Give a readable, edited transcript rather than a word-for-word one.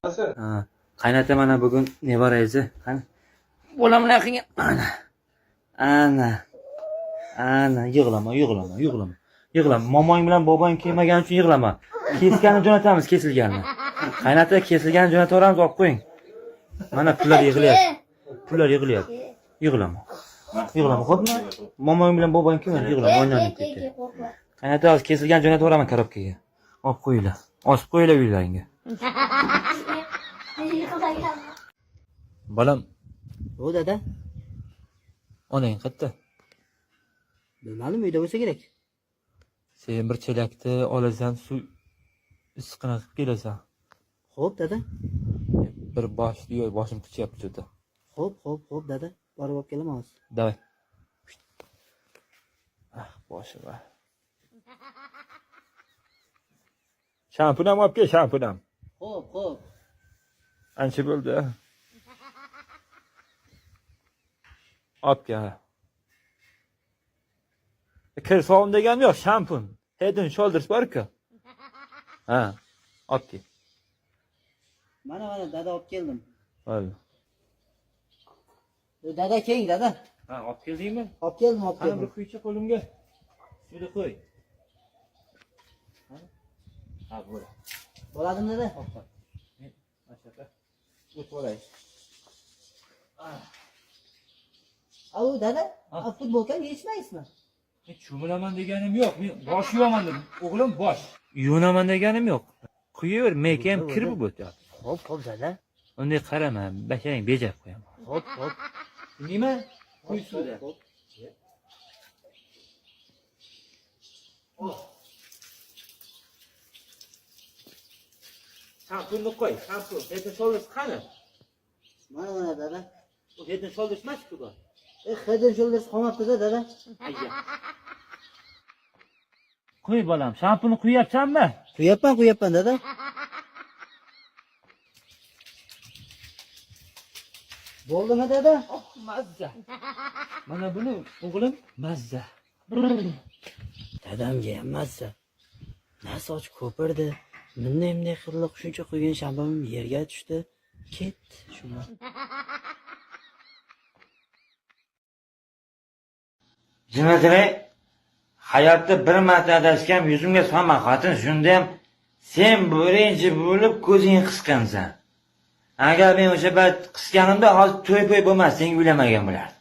Ha, qaynota mana bugun nevarangizni, qani. Bolam bilan qilgan. Ana. Ana. Ana, yig'lama, yig'lama, yig'lama. Yig'lama. Momoing bilan bobong kelmagani uchun yig'lama. Kesganini jo'natamiz, kesilganini. Qaynota kesilganini jo'nataveramiz, olib qo'ying. Mana pullar yig'ilyapti. Pullar yig'ilyapti. Yig'lama. Yig'lama, xo'pmi? Momoing bilan bobong kelmadi, yig'lama, o'ynab ketdi. Qaynota hozir kesilgan jo'nataveraman korobkaga. Olib qo'yinglar. Osib qo'yinglar uylaringga. Bolam, O dada, onang qayerda? Bilmadim, uyda bo'lsa kerak. Sen bir chelakni olasan, suv issiqqina qilib kelasan. Xo'p dada. Bir bosh, yo'q, boshim qichyapti juda. Xo'p, xo'p, xo'p dada. Borib olib kelaman hozir. Давай. Ah, boshim. Ah. Shampun ham olib kel, shampun ham. Xo'p, xo'p. Ancha bo'ldi. Olib kel. Kir sovun deganim yo'q, shampun. Head and Shoulders bor-ku. Ha, olib kel. Mana mana dada, olib keldim. Bo'ldi. Dada keling dada. Ha, olib keldingmi? Olib keldim, olib Qani bir keldim. quychi qo'limga. Suvni qo'y. Ha, bo'ldi. Bo'ladimi dada? Men mana shu yoqqa o'tib olay. Au dada, Ha. a futbolkani yechmaysizmi? Men cho'milaman deganim yo'q. Men bosh yuvaman dedim. O'g'lim bosh. Yunaman deganim yo'q. Quyaver, meka ham kir bo'lib o'tyapti. Xo'p, xo'p dada. Unday qarama, bashang bejab qo'yaman. Xo'p, xo'p. Nima? Quy suvda. Xo'p. Shampunni qo'y, shampun. Head and Shoulders qani? Mana mana dada. Bu Head and Shoulders emas-ku bu. Head and Shoulders qolmabdi-da dada. Ayya. Qo'y bolam, shampunni quyapsanmi? Quyapman, quyapman dada. Bo'ldimi dada? Oh, mazza. Mana buni o'g'lim mazza. Dadamga ham mazza. Na soch ko'pirdi. Bunday bunday qilib shuncha quygan shampunim yerga tushdi. Ketdi shunga. Jimitri, hayotda bir marta adashgan yuzimga solma xotin, shunda ham sen birinchi bo'lib ko'zing qisqansan. Agar men o'sha payt qisganimda hozir to'y-po'y bo'lmas, senga uylamagan bo'lardim.